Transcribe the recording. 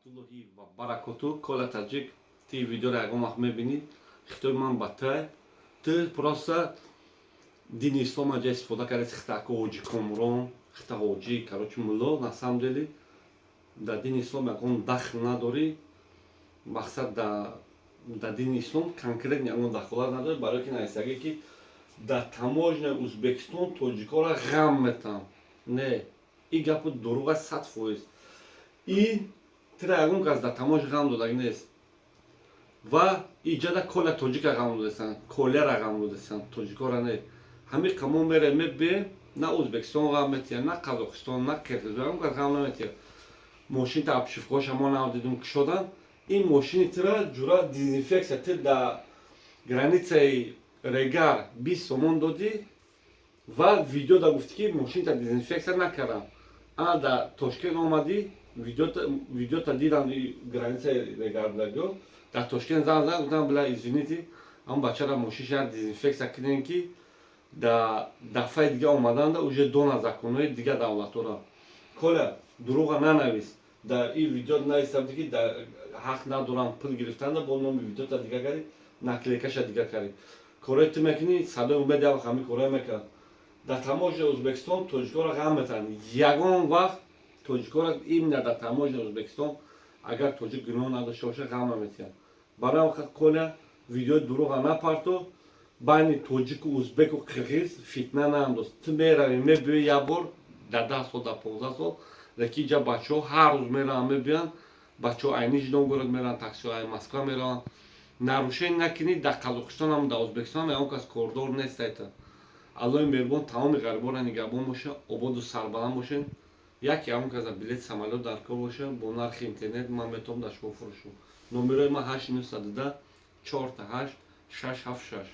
Раҳматуллоҳи ва баракоту. Коля Таҷик, ти видеоро ягон вақт мебинӣ, хитоби ман ба тай. Ту просто дини ислом аҷа истифода карди, хитако ҳоҷи Комрон, хита ҳоҷи, короче, мулло. На самом деле дар дини ислом ягон дахл надорӣ. Мақсад, дар дини ислом конкретно ягон дахолат надорӣ, барое ки нависагӣ, ки дар таможняи Узбекистон тоҷикоро ғам метаҳам. Не, ин гапу дурӯғ аст 100%. Ин тира ягон кас дар таможня ғам додагӣ нест. Ва иҷада Коля Тоҷика ғам додастанд, Коляра ғам додастанд, тоҷикора не. Ҳамин қамо мерем, мебием, на Ӯзбекистон ғам метиҳад, на Қазоқистон, на Қирғизистон, ягон кас ғам наметиҳад. Мошинта обшивкаоша мо нав дидум, кушодан. Ин мошини тира ҷура дезинфексия. Ти дар границаи Регар 20 сомон додӣ ва видео да гуфтӣ, ки мошинта дезинфексия накардам. Ана дар Тошкент омадӣ, видеота дидам, границаи Регар будагиё. Дар Тошкент зан зан гуфтам: «Бля, извините, ҳамн бачара мошинша дезинфексия кунем, ки да дафъаи дига омаданда уже дона законҳои дига давлатҳоро». Коля, дурӯға нанавис. Дар ин видео нависта будӣ, ки ҳақ надорам пул гирифтанда. Бо номи видеота дига кардӣ, наклейкаша дига кардӣ. Корои ту мекунӣ, Садои Умед як вақт ҳамин корое мекард. Дар таможняи Ӯзбекистон тоҷикоро ғам метаҳанд. Ягон вақт тоҷикоро именно дар таможняи Ӯзбекистон, агар тоҷик гуноҳ надошта боша, ғам наметиҳанд. Барои ҳам, Коля, видеои дурӯға напарто, байни тоҷику узбеку қирғиз фитна наандоз. Ту меравӣ, мебиёӣ як бор дар 10 сол, дар 15 сол, лекин инҷа бачаҳо ҳар рӯз мераванд, мебиёянд. Бачаҳо ай Нижний Новгород мераванд, таксиҳо ай Москва мераванд. Нарушение накунӣ, дар Қазоқистонам, дар Ӯзбекистонам ягон кас кордор нест. Айта Аллои меҳрубон тамоми ғарибонро нигаҳбон боша. Ободу сарбаланд бошед. Яке ягон каса билет самолёт дар кор боша, бо нархи интернет ман метавонам дар шумо фурӯшам. Номерои ман 8 902 4 8 6 7 6.